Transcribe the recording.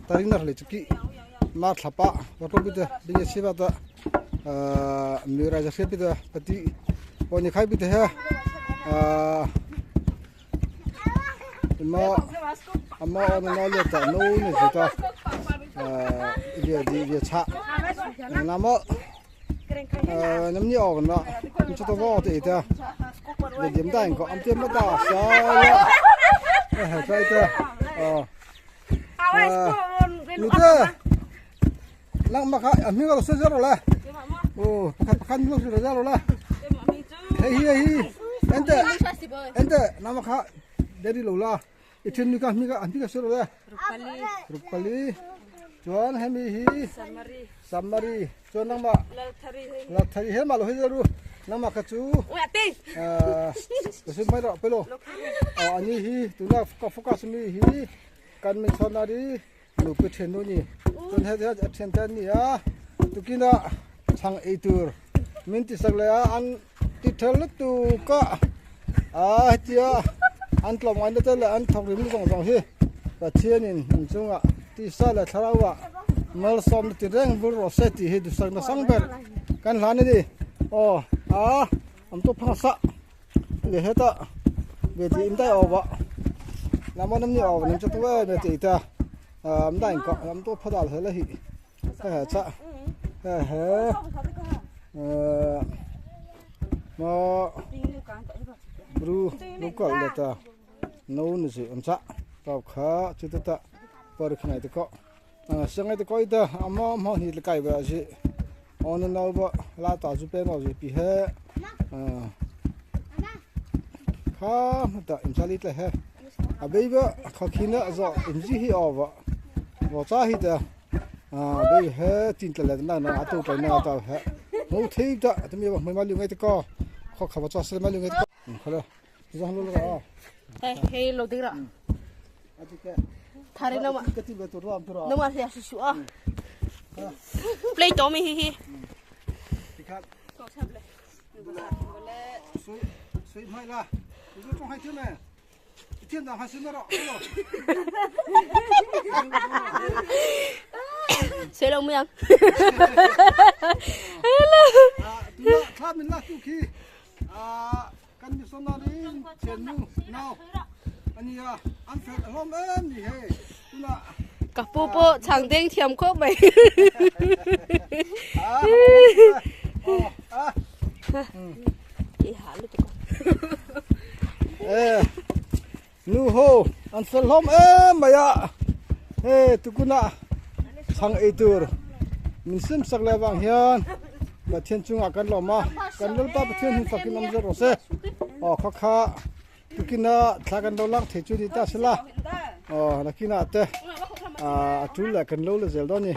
Tarik na thlapa ta mi ra ja pi ta pati oni khai pi te he ma ama on na le ta no ni ji ta dia di dia cha na mo nam ni on na mi cho to vo te ta le dim ta ko am tiam ma ta sa la he sai ta ờ nu te lang ma kha mi ga se zero la o pakhat pakhat mi lo zero la hei hi hi ente ente na ma kha dedi lo la i thin mi ka mi ka mi ka se lo la rupali chuan hemi hi samari chuan nang ma lathari he ma lo hi zero nang ma kha chu ờ lo mai ro pelo ani hi tuna ka focus mi hi kan min chonari nu pi then nu ni chuan he he then te ni a tukina chhang ei tur min ti sak le a an ti thel tu ka a hetia an tlawm ngai na te leh an thawk rim zawng zawng hi Pathianin an chungah tisa leh thlarau ah malsawm na ti reng bul rawh se tih hi duhsak na sang ber kan hlan a ni aw a an tawp phang sa leh heta ve tih in dai awh ah lam an ni awh nen chu tu em em tih te am dai in kawh am tawp phadal he la hi he he cha he he ma ru ru kal le ta no ni chi am cha tau kha chu ta ta par khnai te ko sangai te koi ta ama ma ni le kai ba ji on na ba la ta chu pe no ji pi he kha ta im chali tle he a bei ba kha khina zo im ji hi awa wo cha hi ta a bei he tin tle le na na atu kai na ta he mo thei ta ta mi ba mai ma lu ngai te ko kho kha ba cha se ma lu ngai te ko khale zo han lo ra Hey, hey, lo ding ra. Thari nama. ka ti be tu ram tu ra Nama sia su su a. Play to mi hi hi. ti kha sui sui mai la tu trong hai thiên này thiên đàng hai xin nó rõ Sẽ đâu miệng. à tu la tha min la tu khi à kan mi son na rin chen nu nào anh à ăn phật hôm em gì he tu la Cả po po chẳng đen thiam khóc mày. à à Chị hả luôn tụi con. ê nu ho ăn phật hôm em mày ạ ê tu kuna chang ei tur min sim sak le wang hian Pathian chungah kan lawm a kan lalpa Pathian hun fakin awm zawk rawh se aw kha kha tukina thla kan lo lak thei chu ni ta sela aw nakina te ah a tul leh kan lo la zel dawn a ni.